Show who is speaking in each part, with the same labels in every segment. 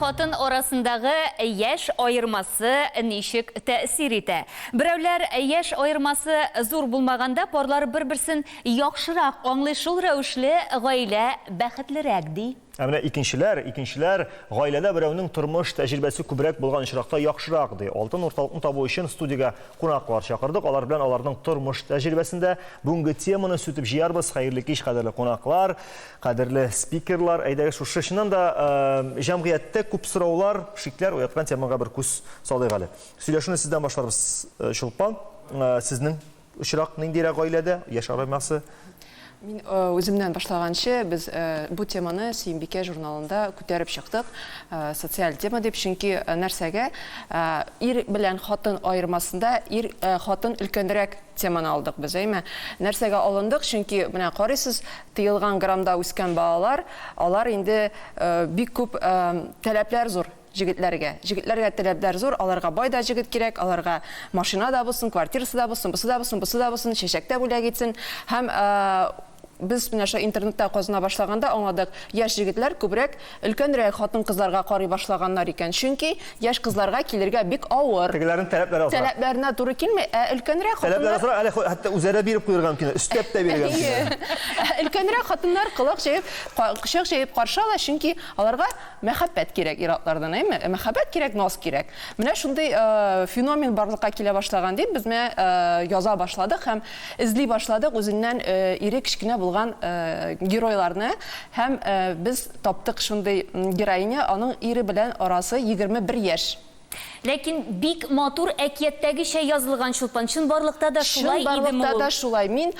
Speaker 1: хатын арасындагы яшь аермасы ничек тәэсир итә? Берәүләр яшь аермасы зур булмаганда парлар бер-берсен яхшырак аңлый, шул рәвешле гаилә бәхетлерәк, ди.
Speaker 2: Ә менә икенчеләр, икенчеләр гаиләдә берәүнең тормыш тәҗрибәсе күбрәк булган очракта яхшырак, ди. Алтын урталыкны табу өчен студиягә кунаклар чакырдык. Алар белән аларның тормыш тәҗрибәсендә бүгенге теманы сүтеп җыярбыз. Хәерле кич, кадерле кунаклар, кадерле спикерлар. Әйдәгез, шушы чыннан да җәмгыятьтә күп сораулар, шикләр уяткан темага бер күз салыйк әле. Сөйләшүне сездән башларбыз, Чулпан. Сезнең очрак ниндирәк гаиләдә, яшь аермасы?
Speaker 3: Мин үземнән башлаганчы, без бу теманы Сөембикә журналында күтәреп чыктык, социаль тема дип, чөнки нәрсәгә ир белән хатын аермасында ир хатын өлкәнрәк теманы алдык без, әйме? Нәрсәгә алындык? Чөнки менә карыйсыз, тыелган граммда үскән балалар, алар инде бик күп таләпләр зур. Җегетләргә. Җегетләргә таләпләр зур, аларга бай да җегет кирәк, аларга машина да булсын, квартирасы да булсын, бусы да булсын, бусы да булсын, чәчәк тә бүләк итсен. Һәм без менә шул интернетта казына башлаганда аңладык, яшь җегетләр күбрәк өлкәнрәк хатын-кызларга карый башлаганнар икән. Чөнки яшь кызларга килергә бик авыр.
Speaker 2: Тегеләрнең таләпләре азрак.
Speaker 3: Таләпләренә туры килми, ә өлкәнрәк
Speaker 2: хатыннар. Таләпләре азрак, әле хәтта үзләре биреп куерга мөмкин, өстәп тә бирергә
Speaker 3: мөмкин. Әйе. Өлкәнрәк хатыннар колак җәеп, кочак җәеп каршы ала, чөнки аларга Мәхәббәт кирәк ир-атлардан, әйеме? Ә мәхәббәт кирәк, наз кирәк. Менә шундый феномен барлыкка килә башлаган дип, без менә яза башладык һәм эзли башладык үзеннән ире кечкенә булган геройларны. Һәм без таптык шундый героиня, аның ире белән арасы 21 яшь.
Speaker 1: Ләкин бик матур әкияттәгечә язылган Чулпан. Чынбарлыкта да шулай идеме ул?
Speaker 3: Чынбарлыкта да шулай. Мин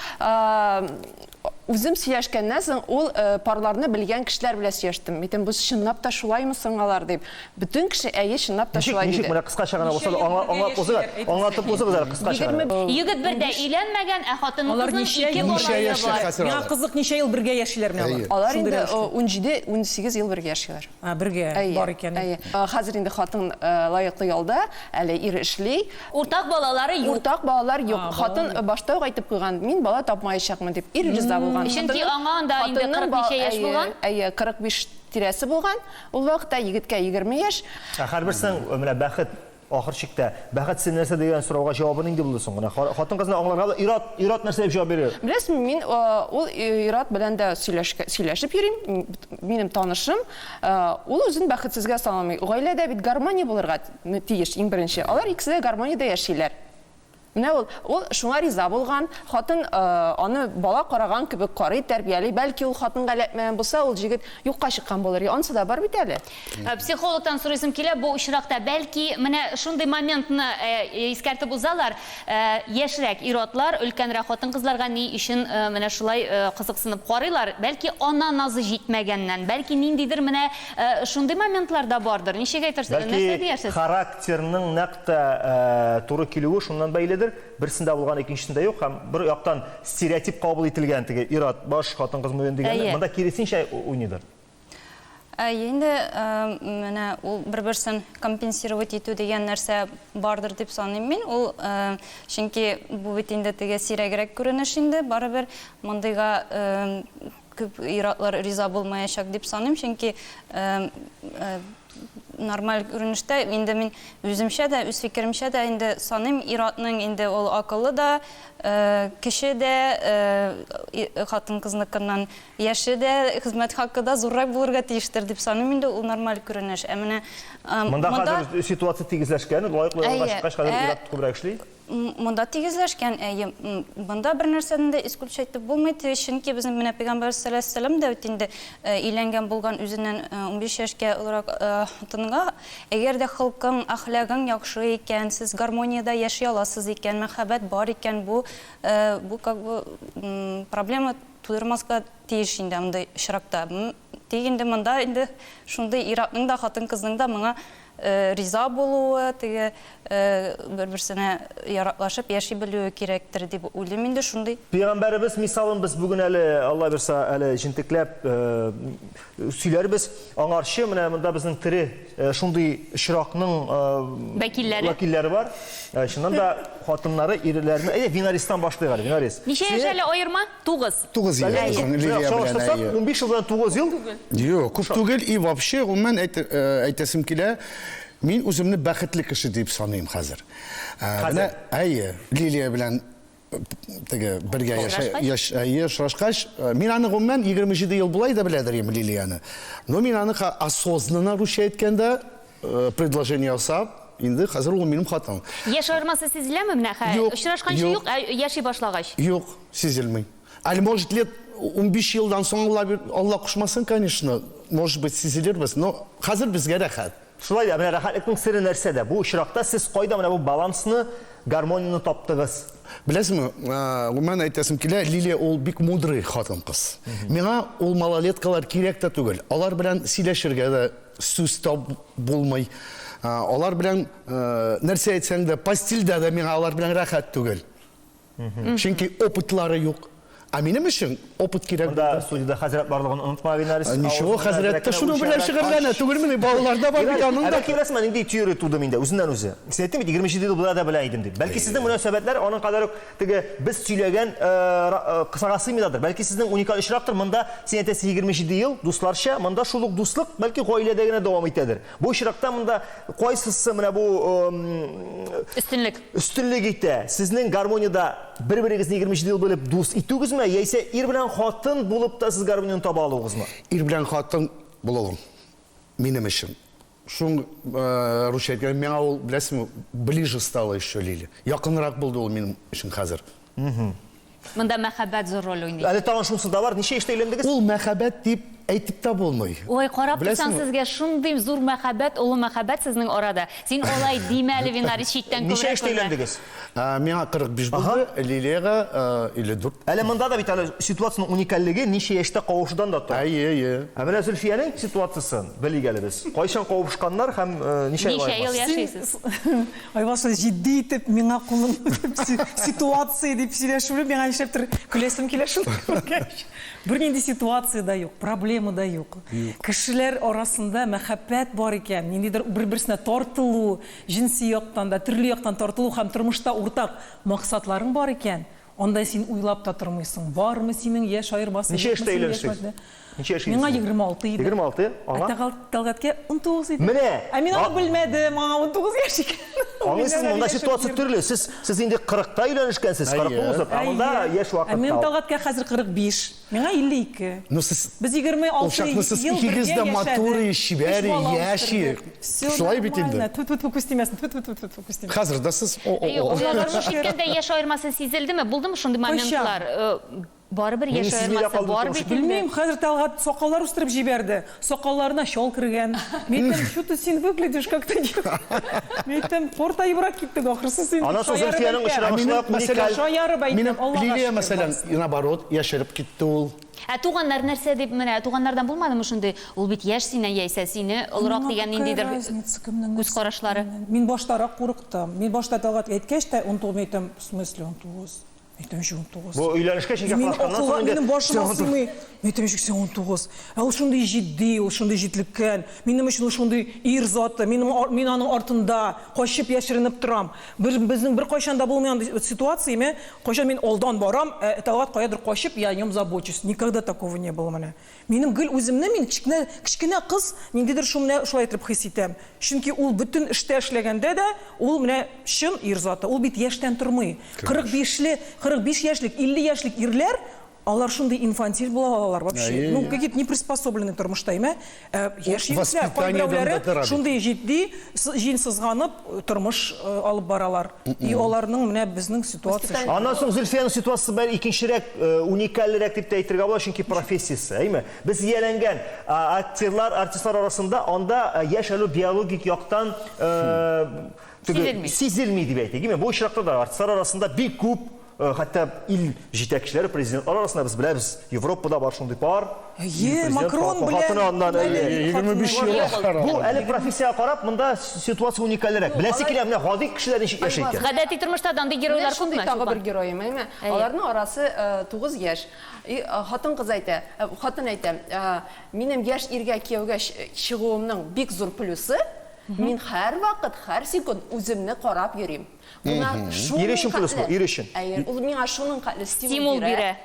Speaker 3: үзем сөйләшкәннән соң, ул парларны белгән кешеләр белән сөйләштем. Әйтәм, бу чынлап та шулаймы соң алар дип. Бөтен кеше, әйе, чынлап та шулай диде.
Speaker 2: Ничек, менә кыскача гына булса да, аңлап узыгыз, аңлатып узыгыз әле кыскача гына.
Speaker 1: Егет бер дә өйләнмәгән, ә хатын-кызның ике баласы
Speaker 4: бар. Миңа кызык, ничә ел бергә яшиләр менә
Speaker 3: алар? Алар инде унҗиде, 18 ел бергә яшиләр.
Speaker 4: А, бергә бар икән.
Speaker 3: Әйе. Хәзер инде хатын лаеклы ялда, әле ир эшли.
Speaker 1: Уртак балалары юк.
Speaker 3: Уртак балалар юк. Хатын башта ук әйтеп куйган, мин бала тапмаячакмын дип. Ир риза булган.
Speaker 1: Чөнки аңа анда инде 40 ничә яшь булган?
Speaker 3: Әйе, 45 тирәсе булган. Ул вакытта егеткә 20 яшь.
Speaker 2: Ә һәрберсенең менә бәхет Ахыр чиктә, бәхет син нәрсә дигән сорауга җавабы нинди булды соң? Менә хатын-кызны аңларга да ир-ат, ир-ат нәрсә дип җавап бирер?
Speaker 3: Беләсезме, мин ул ир-ат белән дә сөйләшеп йөрим, минем танышым, ул үзен бәхетсезгә санамый. Гаиләдә бит гармония булырга тиеш, иң беренче. Алар икесе дә гармониядә яшиләр. Менә ул, ул шуңа риза булган, хатын аны бала караган кебек карый, тәрбияли. Бәлки ул хатынга эләкмәгән булса, ул җегет юкка чыккан булыр иде. Анысы да бар бит әле.
Speaker 1: Психологтан сорыйсым килә, бу очракта, бәлки, менә шундый моментны искәртеп узалар, яшьрәк ир-атлар өлкәнрәк хатын-кызларга ни өчен менә шулай кызыксынып карыйлар? Бәлки, ана назы җитмәгәннән, бәлки, ниндидер менә шундый моментлар да бардыр. Ничек әйтерсез, нәрсә
Speaker 2: Бәлки,
Speaker 1: диярсез?
Speaker 2: характерның нәкъ тә туры килүе шуннан бәйледер, берсендә булган икенчесендә юк һәм бер яктан стереотип кабул ителгән теге ир-ат баш, хатын-кыз муен дигәнне, монда киресенчә уйныйдыр.
Speaker 5: Әйе, инде менә ул бер-берсен компенсировать итү дигән нәрсә бардыр дип саныйм мин. Ул чөнки бу бит инде теге сирәгрәк күренеш инде, барыбер мондыйга күп ир-атлар риза булмаячак дип саныйм, чөнки нормаль күренештә инде мин үземчә дә, үз фикеремчә дә инде саныйм, ир-атның инде ул акыллы да, кеше дә, хатын-кызныкыннан яше дә, хезмәт хакы да зуррак булырга тиештер дип саныйм инде, ул нормаль күренеш. Ә менә
Speaker 2: монда хәзер ситуация тигезләшкән, лаеклы ялга чыккач хәзер ир-ат күбрәк эшли.
Speaker 5: Монда тигезләшкән, әйе. Монда бер нәрсәне дә исключать итеп булмый, чөнки безнең менә пәйгамбәрбез салләллаһу галәйһи ва сәлләм дә бит инде өйләнгән булган үзеннән 15 яшькә олырак хатынга. Әгәр дә холкың, әхлагың яхшы икән, сез гармониядә яши аласыз икән, мәхәббәт бар икән, бу бу как бы проблема тудырмаска тиеш инде андый очракта. Тик инде монда инде шундый ир-атның да, хатын-кызның да моңа риза булуы, теге бер-берсенә яраклашып яши белүе кирәктер дип уйлыйм инде шундый.
Speaker 2: Пәйгамбәребез мисалын без бүген әле, Алла бирса, әле җентекләп сөйләрбез. Аңарчы менә монда безнең тере шундый очракның
Speaker 1: Вәкилләре.
Speaker 2: вәкилләре бар. Чыннан да хатыннары ирләрне, әйдә, Винаристан башлыйк әле, Винарис.
Speaker 1: Ничә яшь әле аерма? 9.
Speaker 6: 9 ел безнең Лилия белән,
Speaker 2: Чагыштырсак,
Speaker 6: әйе.
Speaker 2: 15 ел белән 9 ел.
Speaker 6: Юк, күп түгел. И вообще, гомумән әйтәсем килә, мин үземне бәхетле кеше дип саныйм хәзер.
Speaker 2: Хәзер?
Speaker 6: Менә, әйе, Лилия белән теге бергә яшә, әйе, очрашкач, мин аны гомумән 27 ел болай да беләдер идем Лилияне. Но мин аны осознанно, русча әйткәндә, предложение ясап, инде хәзер ул минем хатын.
Speaker 1: Яшь аермасы сизеләме менә хәзер?
Speaker 6: Юк.
Speaker 1: Очрашканчы юк, ә яши башлагач?
Speaker 6: Юк, сизелми. Әле, может, лет 15 елдан соң Алла, Алла кушмасын, конечно, может быть, сизелербез, но хәзер безгә рәхәт.
Speaker 2: Шулай да, менә рәхәтлекнең сере нәрсәдә? Бу очракта сез кайда менә бу балансны, гармонияне таптыгыз?
Speaker 6: Беләсезме, гомумән әйтәсем килә, Лилия ул бик мудрый хатын-кыз. Миңа ул малолеткалар кирәк тә түгел. Алар белән сөйләшергә дә сүз таб булмый. Алар белән нәрсә әйтсәң дә, постельдә дә миңа алар белән рәхәт түгел. Чөнки опытлары юк. Ә минем өчен опыт кирәк
Speaker 2: Монда
Speaker 6: булды.
Speaker 2: студиядә хәзрәт барлыгын онытма, Винарис.
Speaker 6: Ничего, хәзрәт тә шуның белән шөгыльләнә түгелмени? Балалар да бар бит аның
Speaker 2: да.
Speaker 6: да.
Speaker 2: Бәлки беләсеңме, нинди теория туды миндә үзеннән-үзе. Син әйттең бит, 27 ел болай да белә идем дип. Бәлки сезнең мөнәсәбәтләр аның кадәр үк теге без сөйләгән кысага сыймыйдадыр. Бәлки сезнең уникаль очрактыр. Монда син әйтәсең 27 ел дусларча, монда шул ук дуслык бәлки гаиләдә генә дәвам итәдер. Бу очракта монда кайсысы менә бу
Speaker 1: Өстенлек.
Speaker 2: Өстенлек итә. Сезнең гармониядә бер-берегезне 27 ел белеп дус итүегезме, яисә ир белән хатын булып та сез гармонияне таба алуыгызмы?
Speaker 6: Ир белән хатын булуым минем өчен. Шул русча әйткәндә, миңа ул, беләсезме, ближе стало еще Лиля. Якынрак булды ул минем өчен хәзер.
Speaker 1: Монда мәхәббәт зур роль уйный.
Speaker 2: Әле тагын шунысы да бар, ничә яшьтә өйләндегез?
Speaker 6: Ул мәхәббәт дип әйтеп тә булмый.
Speaker 1: Ой, карап торсаң,
Speaker 6: Беләсеңме?
Speaker 1: сезгә шундый зур мәхәббәт, олы мәхәббәт сезнең арада. Син алай димә әле, Винарис, читтән
Speaker 2: Ничә
Speaker 1: күбрәк
Speaker 2: яшьтә
Speaker 1: күренә.
Speaker 2: өйләндегез?
Speaker 6: Миңа 45 булды, Лилиягә 54.
Speaker 2: Әле монда да бит әле ситуациянең уникальлеге ничә яшьтә кавышудан да тора.
Speaker 6: Әйе, әйе.
Speaker 2: Ә менә Зөлфиянең ситуациясен белик әле без. Кайчан кавышканнар һәм ничә ел
Speaker 1: Ничә ел
Speaker 2: аермасы?
Speaker 1: яшисез?
Speaker 4: Айваз шулай җитди итеп миңа кулын ситуация дип сөйләшүе миңа нишләптер көләсем килә шуны күргәч. Бернинди ситуация дә юк, проблема да юк. Кешеләр арасында мәхәббәт бар икән, ниндидер бер-берсенә тартылу, җенси яктан да, төрле яктан тартылу һәм тормышта уртак максатларың бар икән, анда син уйлап та тормыйсың, бармы синең яшь аермасы,
Speaker 2: Ничә
Speaker 4: юкмы
Speaker 2: яшьтә
Speaker 4: синең яшь
Speaker 2: өйләнештегез?
Speaker 4: аермасы.
Speaker 2: Ничә яшь иде
Speaker 4: Миңа
Speaker 2: сезгә?
Speaker 4: 26 иде.
Speaker 2: 26, аңа?
Speaker 4: Ә Тәлгатькә 19 иде.
Speaker 2: Менә!
Speaker 4: Ә мин аны белмәдем, аңа 19 яшь икән.
Speaker 2: Аңлыйсызмы, монда ситуация төрле. Сез, сез инде 40-та өйләнешкәнсез, 40-ны узып, ә монда яшь
Speaker 4: Ә минем
Speaker 2: вакытта.
Speaker 4: Тәлгатькә хәзер 45, миңа 52.
Speaker 6: Ну сез
Speaker 4: Без 26
Speaker 6: ул чакны сез
Speaker 4: ел
Speaker 6: икегез
Speaker 4: бергә
Speaker 6: дә матур,
Speaker 4: яшәдек.
Speaker 6: чибәр,
Speaker 4: Өч бала
Speaker 6: яшь.
Speaker 4: үстердек. Всё
Speaker 6: Шулай бит инде.
Speaker 4: нормально. Тьфу-тьфу-тьфу, күз тимәсен, тьфу-тьфу-тьфу, күз тимәсен.
Speaker 6: Хәзер дә сез о о о.
Speaker 1: Тормыш иткәндә яшь аермасы сизелдеме? Булдымы шундый моментлар? Барыбер
Speaker 2: Мин
Speaker 1: яшь
Speaker 2: сизми дә
Speaker 1: аермасы
Speaker 2: калдым
Speaker 1: бар
Speaker 2: тормыш
Speaker 1: бит инде.
Speaker 4: Белмим, хәзер Тәлгать сакаллар үстереп җибәрде. Сакалларына чал кергән. Мин әйтәм, что ты син выглядишь как-то не. Мин әйтәм, картаебрак киттең ахрысы син.
Speaker 2: Аннан соң
Speaker 4: Шаярып
Speaker 2: Зөлфиянең
Speaker 4: әйтәм.
Speaker 2: очрагы шулай ук уникаль.
Speaker 4: Шаярып әйтәм,
Speaker 6: Минем
Speaker 4: Аллага
Speaker 6: Лилия,
Speaker 4: шөкер,
Speaker 6: мәсәлән,
Speaker 4: барысы.
Speaker 6: наоборот, яшереп китте ул.
Speaker 1: Ә туганнар нәрсә дип, менә туганнардан булмадымы шундый, ул бит яшь синнән яисә сине олырак
Speaker 4: Миңа
Speaker 1: дигән
Speaker 4: какая
Speaker 1: ниндидер
Speaker 4: разница, кемнең
Speaker 1: күз карашлары?
Speaker 4: нәрсә. Мин баштарак курыктым. Мин башта Тәлгать әйткәч тә, 19, мин әйтәм, в смысле 19? Әйтәм, ничек 19?
Speaker 2: Бу өйләнешкәч
Speaker 4: Мин
Speaker 2: никахлашканнан
Speaker 4: акылга,
Speaker 2: соң инде
Speaker 4: минем башыма сыймый. Мин әйтәм, ничек син 19? Ә ул шундый җитди, ул шундый җитлеккән. Минем өчен ул шундый ир заты. Минем, мин аның артында качып яшеренеп торам. Бер, безнең беркайчан да булмый андый ситуация, ме, кайчан мин алдан барам, ә Тәлгать каядыр качып, я о нем забочусь. Никогда такого не было менә. Минем гел үземне мин кечкенә, кечкенә кыз ниндидер шул менә шулай итеп хис итәм. Чөнки ул бөтен эштә эшләгәндә дә ул менә чын ир заты. Ул бит яшьтән тормый. 45-ле, 45 яшьлек, 50 яшьлек ирләр, алар шундый инфантиль була алалар вообще. Ну, какие-то не приспособлены тормышта, әйме? Ә, яшь егетләр, кайберәүләре шундый җитди, җиң сызганып тормыш алып баралар. И аларның менә безнең ситуация шул.
Speaker 2: Аннан соң Зөлфиянең ситуациясе бер икенчерәк, уникальрәк дип тә әйтергә була, чөнки профессиясе, әйме? Без ияләнгән актерлар, артистлар арасында анда яшь әле биологик яктан
Speaker 1: сизелми.
Speaker 2: Сизелми дип әйтик, әйме? Бу очракта да артистлар арасында бик күп. Хәтта ил җитәкчеләре, президентлар арасында без беләбез, Европада бар шундый пар.
Speaker 4: Әйе, Макрон белән.
Speaker 2: Хатыны аннан, әйе.
Speaker 6: 25 ел.
Speaker 2: Бу әле профессиягә карап, монда ситуация уникальрәк. Беләсе килә, менә гади кешеләр ничек яши икән.
Speaker 1: Гадәти тормышта да андый геройлар күпме?
Speaker 3: Тагы бер героем, әйме? Аларның арасы 9 яшь. Хатын-кыз әйтә, хатын әйтә, минем яшь иргә кияүгә чыгуымның бик зур плюсы, мин һәрвакыт, һәр секунд үземне карап йөрим. Миңа шуның
Speaker 2: Ир өчен плюс бу, ир өчен.
Speaker 3: Әйе, ул миңа шуның хәтле стимул бирә.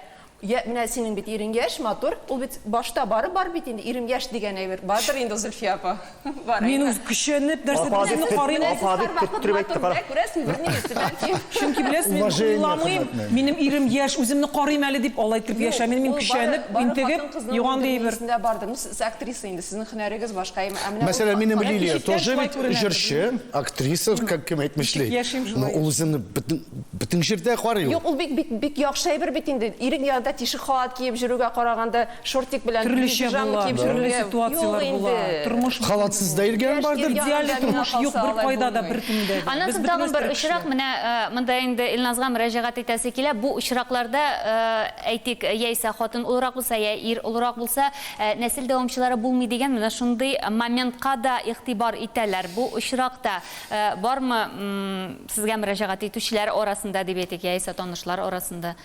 Speaker 3: Я, менә синең бит ирең яшь, матур. Ул бит башта барып бар бит инде, ирем яшь дигән әйбер. Бардыр инде Зөлфия апа.
Speaker 4: Бар. Мин үз көчәнеп нәрсә үземне карыйм.
Speaker 2: Апа дип көттереп әйтте, кара.
Speaker 3: Күрәсең, берни бәлки.
Speaker 4: Чөнки беләсез, мин уйламыйм, минем ирем яшь, үземне карыйм әле дип алай итеп яшәмим. Мин көчәнеп, интегеп, юган ди әйбер.
Speaker 3: Бардыр. Сез актриса инде, сезнең һөнәрегез башка. Ә
Speaker 6: менә Мәсәлән, минем Лилия тоже бит җырчы, актриса, как кем әйтмешли. Но ул үзен бөтен бөтен җирдә карый
Speaker 3: ул. Юк, ул бик бик бик яхшы әйбер бит инде. Ирең янында тишек халат киеп йөрүгә караганда, шортик белән
Speaker 4: Төрлечә була, төрле ситуацияләр була. Тормыш
Speaker 6: Халатсыз да йөргән бардыр.
Speaker 4: Идеаль тормыш юк беркайда да, беркемдә дә.
Speaker 1: Аннан соң тагын бер очрак, менә монда инде Илназга мөрәҗәгать итәсе килә. Бу очракларда, әйтик, яисә хатын олырак булса, я ир олырак булса, Нәсел дәвамчылары булмый дигән менә шундый моментка да игътибар итәләр. Бу очракта бармы сезгә мөрәҗәгать итүчеләр арасында дип әйтик, яисә танышлар арасында?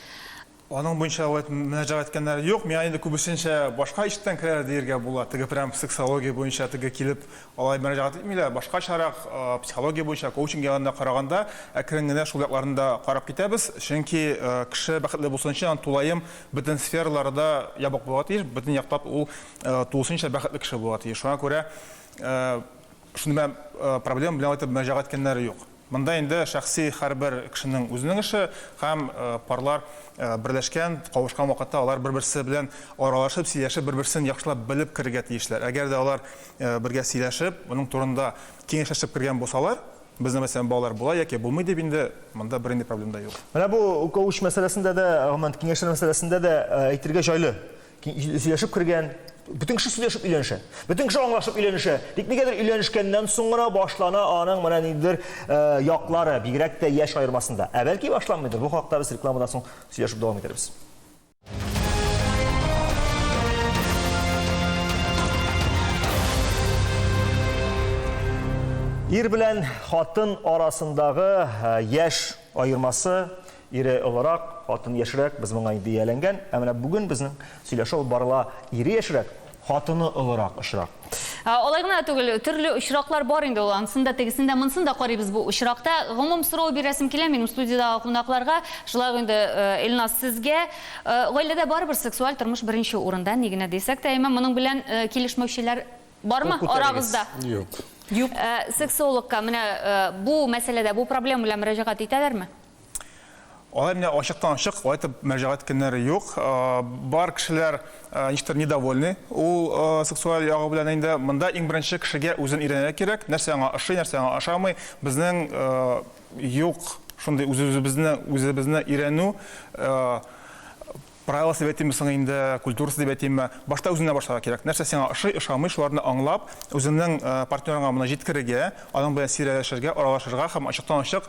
Speaker 7: Аның буенча алай мөрәҗәгать иткәннәре юк. Миңа инде күбесенчә башка ишектән керәләр диергә була. Теге прям сексология буенча теге килеп алай мөрәҗәгать итмиләр. Башкачарак, психология буенча, коучинг ягында караганда, әкрен генә шул якларны да карап китәбез. Чөнки кеше бәхетле булсын өчен, аның тулаем Бөтен сфералары да ябык булырга тиеш, бөтен яктап ул тулысынча бәхетле кеше булырга тиеш. Шуңа күрә шундый белән проблема белән әйтеп мөрәҗәгать иткәннәре юк. Монда инде шәхси һәрбер кешенең үзенең эше һәм парлар берләшкән, кавышкан вакытта алар бер-берсе белән аралашып, сөйләшеп, бер-берсен яхшылап белеп керергә тиешләр. Әгәр дә алар бергә сөйләшеп, моның турында киңәшләшеп кергән булсалар, Безнең, мәсәлән, балалар була яки булмый дип инде монда бернинди проблем да юк.
Speaker 2: Менә бу коуч мәсьәләсендә дә, гомумән, киңәшләр мәсьәләсендә дә әйтергә җайлы. Сөйләшеп кергән, бөтен кеше сөйләшеп өйләнешә. Бөтен кеше аңлашып өйләнешә. Тик нигәдер өйләнешкәннән соң гына башлана аның менә ниндидер яклары, бигрәк тә яшь аермасында. Ә бәлки башланмыйдыр. Бу хакта без рекламадан соң сөйләшеп дәвам итәрбез. Ир белән хатын арасындагы э, яшь аермасы, ире олырак, хатын яшьрәк, без моңа инде ияләнгән. Ә менә бүген безнең сөйләшү алып барыла ире яшьрәк, хатыны олырак очрак.
Speaker 1: Алай гына түгел, төрле очраклар бар инде ул, анысын да, тегесен дә, монысын да карыйбыз бу очракта. Гомум сорау бирәсем килә минем студиядагы кунакларга, шулай ук инде Илназ сезгә. Гаиләдә барыбер сексуаль тормыш беренче урында, ни генә дисәк тә, әмма моның белән килешмәүчеләр бармы арагызда?
Speaker 6: Юк.
Speaker 1: Юк. Сексологка менә бу мәсьәләдә, бу проблема белән мөрәҗәгать итәләрме?
Speaker 7: Алай менә ачыктан-ачык алай итеп мөрәҗәгать иткәннәре юк. Бар кешеләр ничектер недовольны ул сексуаль ягы белән инде. Монда иң беренче кешегә үзен өйрәнергә кирәк, нәрсә аңа ошый, нәрсә аңа ошамый. Безнең юк шундый үз-үзебезне үзебезне өйрәнү правиласы дип әйтимме соң инде, культурасы дип әйтимме. Башта үзеңнән башларга кирәк. Нәрсә сиңа ошый, ошамый, шуларны аңлап, үзеңнең партнерыңа моны җиткерергә, аның белән сөйләшергә, аралашырга һәм ачыктан-ачык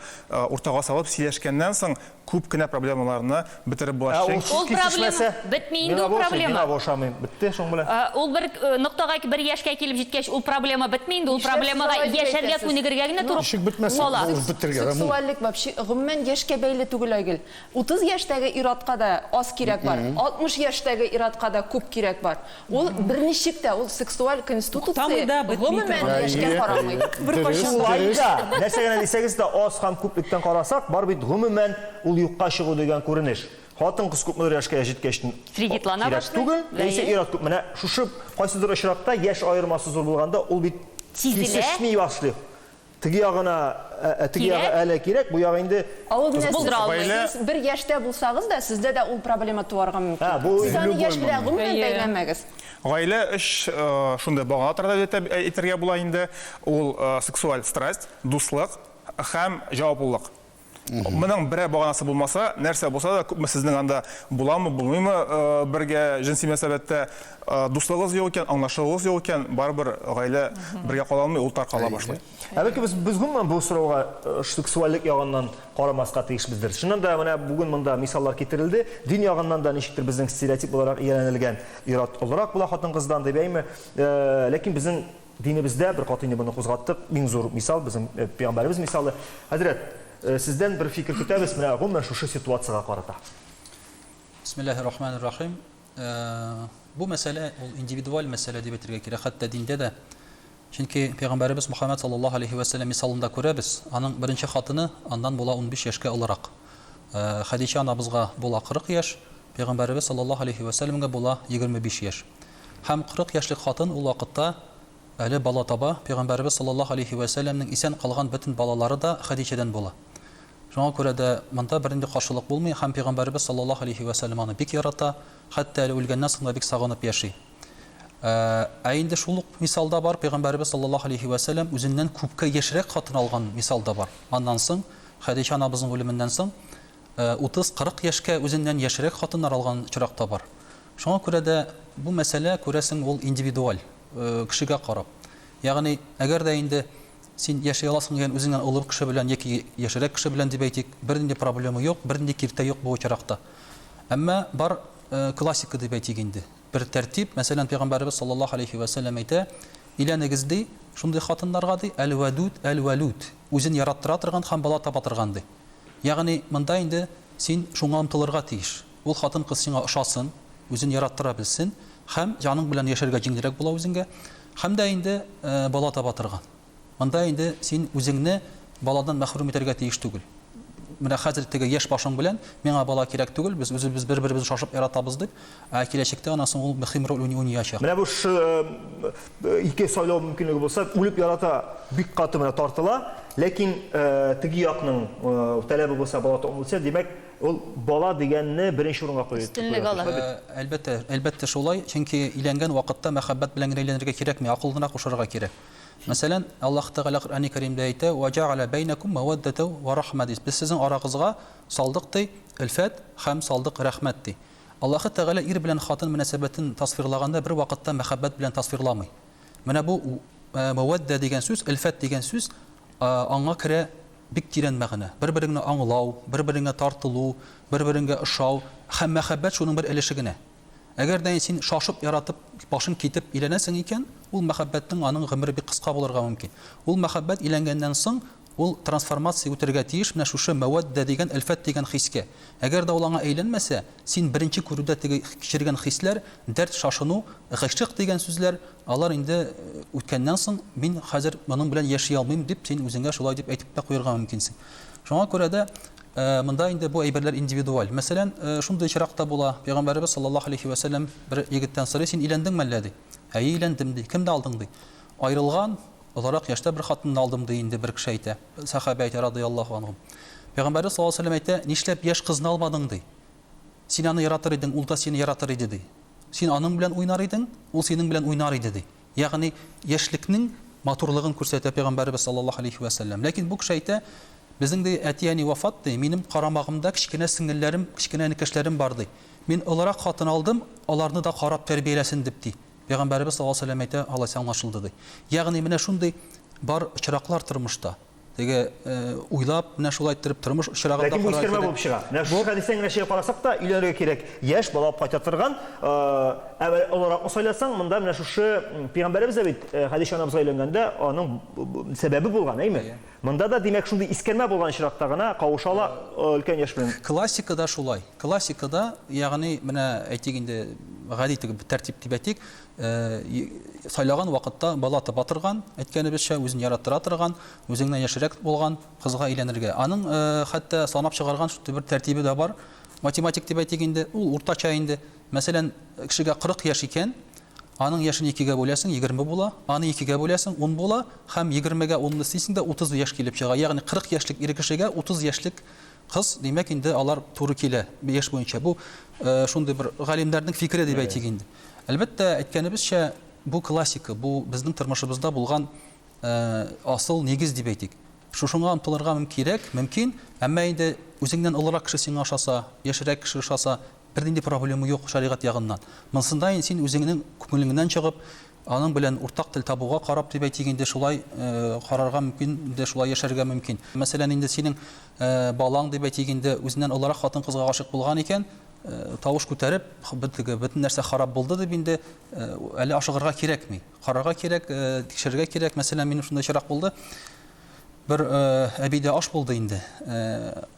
Speaker 7: уртага салып сөйләшкәннән соң күп кенә проблемаларны бетереп була.
Speaker 2: Ә ул
Speaker 7: Чөнки
Speaker 1: Ул проблема
Speaker 2: кисешмәсә?
Speaker 1: бетми инде
Speaker 2: Миңа
Speaker 1: ул
Speaker 2: бу ошый,
Speaker 1: проблема.
Speaker 2: миңа бу ошамый. Бетте шуның белән.
Speaker 1: Ул бер ноктага, бер яшькә килеп җиткәч, ул проблема бетми инде, ул
Speaker 3: Нишләп сез
Speaker 1: проблемага
Speaker 3: алай дип
Speaker 1: яшәргә
Speaker 3: әйтәсез?
Speaker 1: күнегергә генә туры
Speaker 6: Ничек бетмәсен?
Speaker 1: кала.
Speaker 6: Ул бетергә дә мөмкин.
Speaker 3: Сексуальлек вообще гомумән яшькә бәйле түгел, Айгөл. 30 яшьтәге ир-атка да аз кирәк бар, 60 яшьтәге ир-атка да күп кирәк бар. Ул берничек тә, ул сексуаль конституция
Speaker 4: Туктамый да, бетми
Speaker 3: гомумән
Speaker 4: торган.
Speaker 3: яшькә карамый.
Speaker 4: Беркайчан да.
Speaker 2: Шулай да, нәрсә генә дисәгез дә, аз һәм күплектән карасак, бар бит гомумән ул юкка чыгу дигән күренеш. Хатын-кыз күпмедер яшькә җиткәч
Speaker 1: Фригитлана
Speaker 2: кирәк
Speaker 1: башлый.
Speaker 2: түгел, яисә ир-ат күп. Менә шушы кайсыдыр очракта яшь аермасы зур булганда, ул бит
Speaker 1: Сизелә.
Speaker 2: кисешми башлый. Теге ягына, ә теге ягы
Speaker 1: Кирәк.
Speaker 2: әле кирәк, бу ягы инде
Speaker 3: Ә ул менә
Speaker 1: Булдыра
Speaker 3: сез,
Speaker 1: алмый.
Speaker 7: Гаилә-
Speaker 3: сез бер яшьтә булсагыз да, сездә дә ул проблема туарга мөмкин.
Speaker 2: Ә, бу
Speaker 3: Сез аны
Speaker 6: любой
Speaker 3: яшь белән
Speaker 6: момент.
Speaker 3: гомумән
Speaker 4: Әйе.
Speaker 3: бәйләмәгез.
Speaker 7: Гаилә өч шундый багана тора дип әйтергә була инде. Ул сексуаль страсть, дуслык һәм җаваплылык. Моның берәр баганасы булмаса, нәрсә булса да, күпме сезнең анда буламы, булмыймы бергә җенси мөнәсәбәттә, дуслыгыгыз юк икән, аңлашуыгыз юк икән, барыбер гаилә бергә кала алмый, ул таркала башлый.
Speaker 2: Ә бәлки без, без гомумән бу сорауга сексуальлек ягыннан карамаска тиешбездер. Чыннан да, менә бүген монда мисаллар китерелде. Дин ягыннан да ничектер безнең стереотип буларак ияләнелгән ир-ат олырак була хатын-кыздан дип, әйме? Ләкин безнең Динебездә бер кат инде моны кузгаттык, иң зур мисал, безнең пәйгамбәребез мисалы. Хәзрәт, сездән бер фикер көтәбез, менә гомумән шушы ситуациягә карата.
Speaker 8: Бисмиллаһир рахманир рахим. Бу мәсьәлә ул индивидуаль мәсьәлә дип әйтергә кирәк, хәтта диндә дә. Чөнки пәйгамбәребез Мухаммәд саллаллаһу алейһи вә сәлләм мисалында күрәбез, аның беренче хатыны аннан була 15 яшькә олырак. Хәдичә анабызга була 40 яшь, пәйгамбәребез саллаллаһу алейһи вә сәлләмгә була 25 яшь. Һәм 40 яшьлек хатын ул вакытта әле бала таба, Пәйгамбәребез саллаллаһу алейһи вә сәлләмнең исән калган бөтен балалары да Хәдичәдән була. Шуңа күрә дә монда бернинди каршылык булмый һәм Пәйгамбәребез саллаллаһу алейһи вә сәлләм аны бик ярата, хәтта әле үлгәннән соң да бик сагынып яши. Ә инде шул ук мисал да бар, Пәйгамбәребез саллаллаһу алейһи вә сәлләм үзеннән күпкә яшьрәк хатын алган мисал да бар. Аннан соң, Хәдичә анабызның үлеменнән соң, 30-40 яшькә үзеннән яшьрәк хатыннар алган очрак та бар. Шуңа күрә дә бу мәсьәлә, күрәсең, ул индивидуаль, кешегә карап. Ягъни, әгәр дә инде син яши аласың икән үзеңнән олы кеше белән яки яшьрәк кеше белән дип әйтик, бернинди проблема юк, бернинди киртә юк бу очракта. Әмма бар классика дип әйтик инде, бер тәртип, мәсәлән, пәйгамбәребез саллаллаһу алейһи вә сәлләм әйтә, Өйләнегез, ди, шундый хатыннарга, ди, әл-вәдүд әл-вәлүд, үзен яраттыра торган һәм бала таба торган, ди. Ягъни, монда инде син шуңа омтылырга тиеш. Ул хатын-кыз сиңа ошасын, үзен яраттыра белсен һәм җаның белән яшәргә җиңелрәк була үзеңгә. Һәм дә инде бала таба торган. Монда инде син үзеңне баладан мәхрүм итәргә тиеш түгел. Менә хәзер теге яшь башың белән, миңа бала кирәк түгел, без үзебез бер-беребезне шашып яратабыз дип, ә киләчәктә аннан соң ул мөһим роль уйнаячак.
Speaker 2: Менә бу шушы ике сайлау мөмкинлеге булса, үлеп ярата, бик каты менә тартыла, ләкин теге якның таләбе булса, бала тапмый дисә, димәк, Ул бала дигәнне беренче урынга куя.
Speaker 1: Өстенлек ала.
Speaker 8: Әлбәттә, әлбәттә шулай, чөнки өйләнгән вакытта мәхәббәт белән генә өйләнергә кирәкми, акылны кушарга кирәк. Мәсәлән, Аллаһ Тәгалә Коръәни Кәримдә әйтә, "Ва җәгъәлә бәйнәкум мәвәддәтә ва рахмә" ди. Без сезнең арагызга салдык ди, өлфәт һәм салдык рәхмәт ди. Аллаһ Тәгалә ир белән хатын мөнәсәбәтен тасвирлаганда бер вакытта мәхәббәт белән тасвирламый. Менә бу мәвәддә дигән сүз, өлфәт дигән сүз аңа керә Бик тирән мәгънә. Бер-береңне аңлау, бер-береңә тартылу, бер-береңгә ошау һәм мәхәббәт шуның бер өлеше генә. Әгәр дә син шашып яратып, башың китеп өйләнәсең икән, ул мәхәббәтнең аның гомере бик кыска булырга мөмкин. Ул мәхәббәт өйләнгәннән соң, ул трансформация үтәргә тиеш менә шушы мәвәддә дигән, өлфәт дигән хискә. Әгәр дә ул аңа әйләнмәсә, син беренче күрүдә теге кичергән хисләр, дәрт, шашыну, гыйшык дигән сүзләр, Алар инде үткәннән соң, мин хәзер моның белән яши алмыйм дип, син үзеңә шулай дип әйтеп тә куярга мөмкинсең. Шуңа күрә дә монда инде бу әйберләр индивидуаль. Мәсәлән, шундый очрак та була. Пәйгамбәребез саллаллаһу алейһи вә сәлләм бер егеттән сорый, син өйләндеңме әллә ди. Әйе, өйләндем ди. Кемне алдың ди. Аерылган, олырак яшьтә бер хатынны алдым ди инде бер кеше әйтә. Сәхабә әйтә радыяллаһу анһу. Пәйгамбәребез саллаллаһу алейһи вә сәлләм әйтә, нишләп яшь кызны алмадың ди. Син аны яратыр идең, ул да сине яратыр иде ди. Син аның белән уйнар идең, ул синең белән уйнар иде, ди. Ягъни, яшьлекнең матурлыгын күрсәтә пәйгамбәребез саллаллаһу алейһи вә сәлләм. Ләкин бу кеше әйтә, Безнең, ди, әти-әни вафат, ди, минем карамагымда кечкенә сеңелләрем, кечкенә энекәшләрем бар, ди. Мин олырак хатын алдым, аларны да карап тәрбияләсен дип, ди. Пәйгамбәребез саллаллаһу алейһи вә сәлләм әйтә, алайса аңлашылды, ди. Ягъни, менә шундый бар очраклар тормышта. Теге уйлап, менә шулай иттереп тормыш очрагында
Speaker 2: Ләкин бу искәрмә булып чыга. Менә шушы хәдистән генә чыгып карасак та, өйләнергә кирәк. Яшь бала алып кайта торган, ә олыракны сайласаң, монда менә шушы пәйгамбәребез дә бит Хәдичә анабызга өйләнгәндә аның сәбәбе булган, әйме? Монда да, димәк, шундый искәрмә булган очракта гына кавыша ала өлкән яшь белән.
Speaker 8: Классикада шулай. Классикада, ягъни менә әйтик инде, гади теге тәртип дип әйтик, Сайлаган вакытта бала таба торган, әйткәнебезчә, үзен яраттыра торган, үзеңнән яшьрәк булган кызга өйләнергә. Аның хәтта санап чыгарган шундый бер тәртибе дә бар. Математик дип әйтик инде, ул уртача инде. Мәсәлән, кешегә 40 яшь икән, аның яшен икегә бүләсең, 20 була, аны икегә бүләсең, 10 була һәм 20-гә 10-ны өстисең дә 30 яшь килеп чыга. Ягъни 40 яшьлек ир кешегә 30 яшьлек Кыз, димәк инде алар туры килә яшь буенча. Бу шундый бер галимнәрнең фикере дип әйтик инде. Әлбәттә, әйткәнебезчә, бу классика, бу безнең тормышыбызда булган асыл нигез дип әйтик. Шушыңа омтылырга кирәк, мөмкин, әмма инде үзеңнән олырак кеше сиңа ошаса, яшьрәк кеше ошаса, бернинди проблема юк шәригать ягыннан. Монсында инде син үзеңнең күңелеңнән чыгып, аның белән уртак тел табуга карап дип әйтик инде, шулай карарга мөмкин, инде шулай яшәргә мөмкин. Мәсәлән, инде синең балаң дип әйтик инде, үзеннән олырак хатын-кызга гашыйк булган икән, тавыш күтәреп, бөтен нәрсә харап булды дип инде әле ашыгырга кирәкми. Карарга кирәк, тикшерергә кирәк. Мәсәлән, минем шундый очрак булды. Бер әбидә аш булды инде.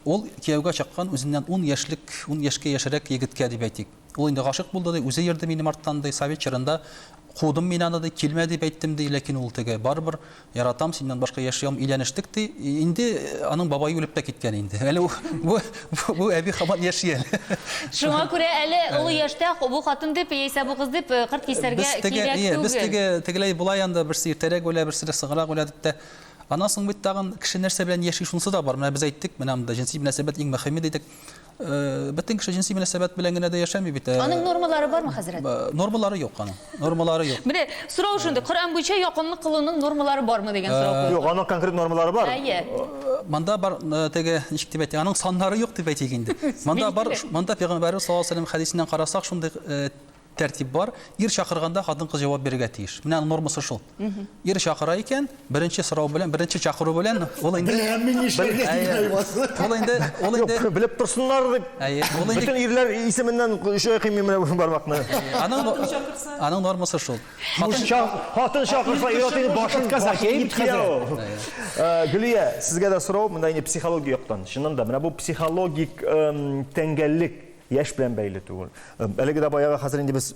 Speaker 8: Ул кияүгә чыккан үзеннән 10 яшьлек, 10 яшькә яшьрәк егеткә дип әйтик. Ул инде гашыйк булды ди, үзе йөрде минем арттан ди, совет чорында кудым мин аны ди, килмә дип әйттем ди, ләкин ул теге барыбер яратам, синнән башка яши алмыйм, өйләнештек ди. Инде аның бабае үлеп тә киткән инде. Әле бу бу әби һаман яши әле.
Speaker 1: Шуңа күрә әле олы яшьтә бу хатын дип яисә бу кыз дип кырт кисәргә кирәк түгел.
Speaker 8: Без теге тегеләй болай анда берсе иртәрәк үлә, берсе соңрак үлә дип тә. Аннан соң бит тагын кеше нәрсә белән яши, шунысы да бар. Менә без әйттек, менә монда җенси мөнәсәбәт иң мөһиме дидек. Бөтен кеше җенси мөнәсәбәт белән генә дә яшәми бит.
Speaker 1: Аның нормалары бармы, хәзрәт?
Speaker 8: Нормалары юк аның. Нормалары юк.
Speaker 1: Менә сорау шундый, Коръән буенча якынлык кылуның нормалары бармы дигән сорау куелган.
Speaker 2: Юк, аның конкрет нормалары бар.
Speaker 1: Әйе.
Speaker 8: Монда бар теге, ничек дип әйтик, аның саннары юк дип әйтик инде. Монда бар, монда Пәйгамбәрбез саллаллаһу алейһи ва сәлләм хәдисеннән карасак, шундый тәртип бар. Ир чакырганда хатын-кыз җавап бирергә тиеш. Менә аның нормасы шул. Ир чакыра икән, беренче сорау белән, беренче чакыру белән ул инде
Speaker 6: Беләм мин нишләргә дигән
Speaker 8: Ул инде, ул инде
Speaker 2: Юк, белеп торсыннар дип.
Speaker 8: Әйе, ул инде
Speaker 2: Бөтен ирләр исеменнән чайкыйм мин менә бу бармакны.
Speaker 8: Аның аның нормасы шул.
Speaker 2: Хатын хатын чакырса, ир-ат инде башын иеп килә ул. Гөлия, сезгә дә сорау, монда инде психология яктан. Чыннан да, менә бу психологик тәңгәллек Яшь белән бәйле түгел. Әлеге дә баягы хәзер инде без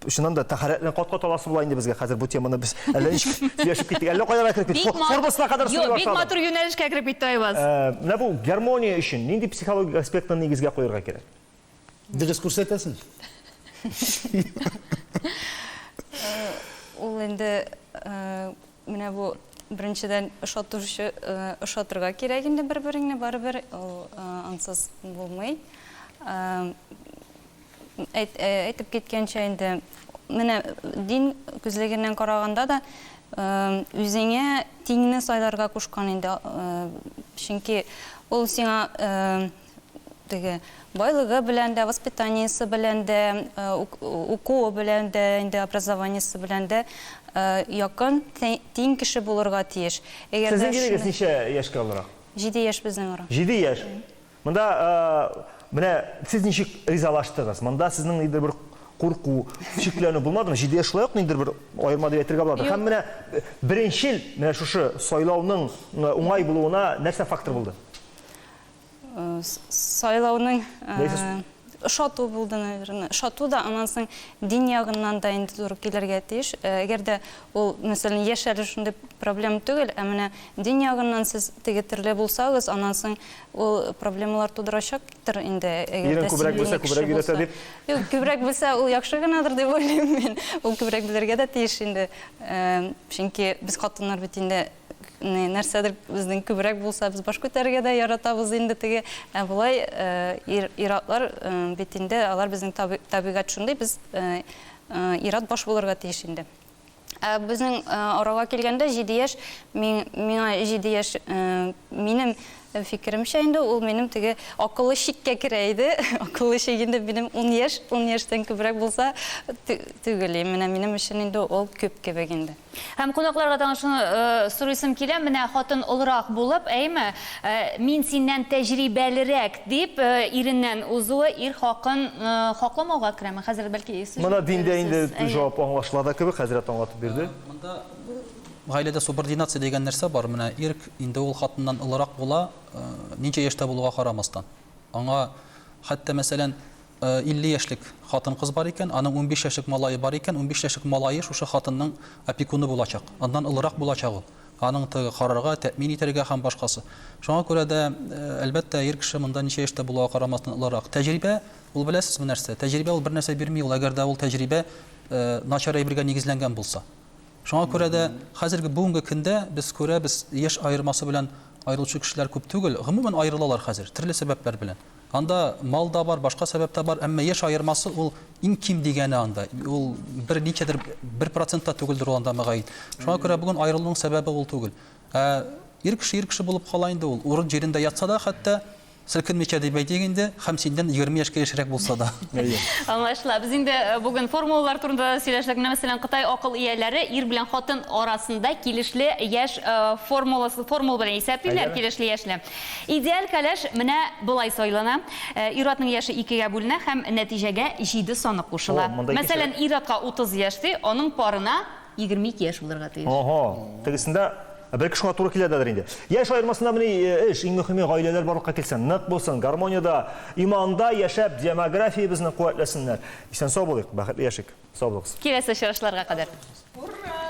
Speaker 2: чыннан да тәһарәтне кат-кат аласы була инде безгә. Хәзер бу теманы без әллә ничек сөйләшеп киттек. Әллә кайларга кереп киттек. Формасына кадәр
Speaker 1: сөйли башладык. Бик матур юнәлешкә кереп китте Айваз.
Speaker 2: Менә бу гармония өчен нинди психологик аспектны нигезгә куярга кирәк?
Speaker 6: Дөрес күрсәтәсең.
Speaker 5: Ул инде Менә бу беренчедән ошатучы ошатырга кирәк инде бер-береңне барыбер, ул ансыз булмый. Әйт, әйтеп киткәнчә инде, менә дин күзлегеннән караганда да үзеңә тиңне сайларга кушкан инде, чөнки ул сиңа Теге байлыгы белән дә, воспитаниесе белән дә, укуы белән дә, инде образованиесе белән дә якын, тиң кеше булырга тиеш.
Speaker 2: Әгәр дә Сезнең ирегез ничә яшькә олырак?
Speaker 5: Җиде яшь безнең ара.
Speaker 2: Җиде яшь. Монда менә сез ничек ризалаштыгыз? Монда сезнең ниндидер бер курку, шикләнү булмадымы? Җиде яшь шулай ук ниндидер бер аерма дип әйтергә буладыр. Һәм менә беренчел менә шушы сайлауның уңай булуына нәрсә фактор булды?
Speaker 5: Сайлауның ошату булды, наверное. Ошату да, аннан соң дин ягыннан да инде туры килергә тиеш. Әгәр дә ул, мәсәлән, яшь әле шундый проблема түгел, ә менә дин ягыннан сез теге төрле булсагыз, аннан соң ул проблемалар тудырачактыр инде, әгәр
Speaker 2: дә күбрәк белсә, күбрәк өйрәтә дип.
Speaker 5: Юк, күбрәк белсә, ул яхшы гынадыр дип уйлыйм мин. Ул күбрәк белергә дә тиеш инде. Чөнки без хатыннар бит инде нәрсәдер безнең күбрәк булса, без баш күтәрергә дә яратабыз инде теге. Ә болай ир, ир-атлар бит инде, алар безнең табигать шундый, без ир-ат баш булырга тиеш инде. Ә безнең арага килгәндә, 7 яшь, мин, миңа 7 яшь, минем фикеремчә инде, ул минем теге акыллы чиккә керә иде. Акыллы чик инде минем 10 яшь, 10 яшьтән күбрәк булса, түгел. Менә минем өчен инде ул күп кебек инде.
Speaker 1: Һәм кунакларга тагын шуны сорыйсым килә, менә хатын олырак булып, әйме, мин синнән тәҗрибәлерәк дип, иреннән узуы ир хакын хакламауга керәме? Хәзер бәлки сез
Speaker 2: Монда диндә инде җавап аңлашыла да кебек, хәзрәт аңлатып бирде.
Speaker 8: Монда гаиләдә субординация дигән нәрсә бар. Менә ир инде ул хатыннан олырак була, ничә яшьтә булуга карамастан. Аңа хәтта, мәсәлән, 50 яшьлек хатын-кыз бар икән, аның 15 яшьлек малае бар икән, 15 яшьлек малае шушы хатынның опекуны булачак, аннан олырак булачак ул. Аның теге карарга, тәэмин итәргә һәм башкасы. Шуңа күрә дә, әлбәттә, ир кеше монда ничә яшьтә булуга карамастан олырак. Тәҗрибә, ул беләсезме нәрсә? Тәҗрибә ул бернәрсә бирми ул, әгәр дә ул тәҗрибә начар әйбергә нигезләнгән булса. Шуңа күрә дә хәзерге бүгенге көндә без күрәбез, яшь аермасы белән аерылучы кешеләр күп түгел, гомумән аерылалар хәзер, төрле сәбәпләр белән. Анда мал да бар, башка сәбәп тә бар, әмма яшь аермасы ул иң ким дигәне анда. Ул бер ничәдер, бер процент та түгелдер ул анда мөгаен. Шуңа күрә бүген аерылуның сәбәбе ул түгел. Ә Ир кеше ир кеше булып кала инде ул. Урын җирендә ятса да хәтта, селкенмичә дип әйтик инде, һәм синнән 20 яшькә яшьрәк булса да.
Speaker 2: Әйе.
Speaker 1: Аңлашыла. Без инде бүген формулалар турында да сөйләштек. Менә, мәсәлән, Кытай акыл ияләре ир белән хатын арасында килешле яшь формуласы, формула белән исәплиләр, килешле яшьне. Идеаль кәләш менә болай сайлана. Ир-атның яше икегә бүленә һәм нәтиҗәгә җиде саны кушыла. Мәсәлән, ир-атка 30 яшь ди, аның парына 22 яшь булырга тиеш.
Speaker 2: Ага, тегесендә бәлки шуңа туры килә дәдер инде. Яшь аермасында мени эш, иң мөхиме гаиләләр барлыкка килсен, нык булсын, гармониядә, иманда яшәп, демографиябезне куәтләсеннәр. Исән-сау булыйк, бәхетле яшик. Сау булыгыз.
Speaker 1: Киләсе очрашларга кадәр.
Speaker 4: Ура!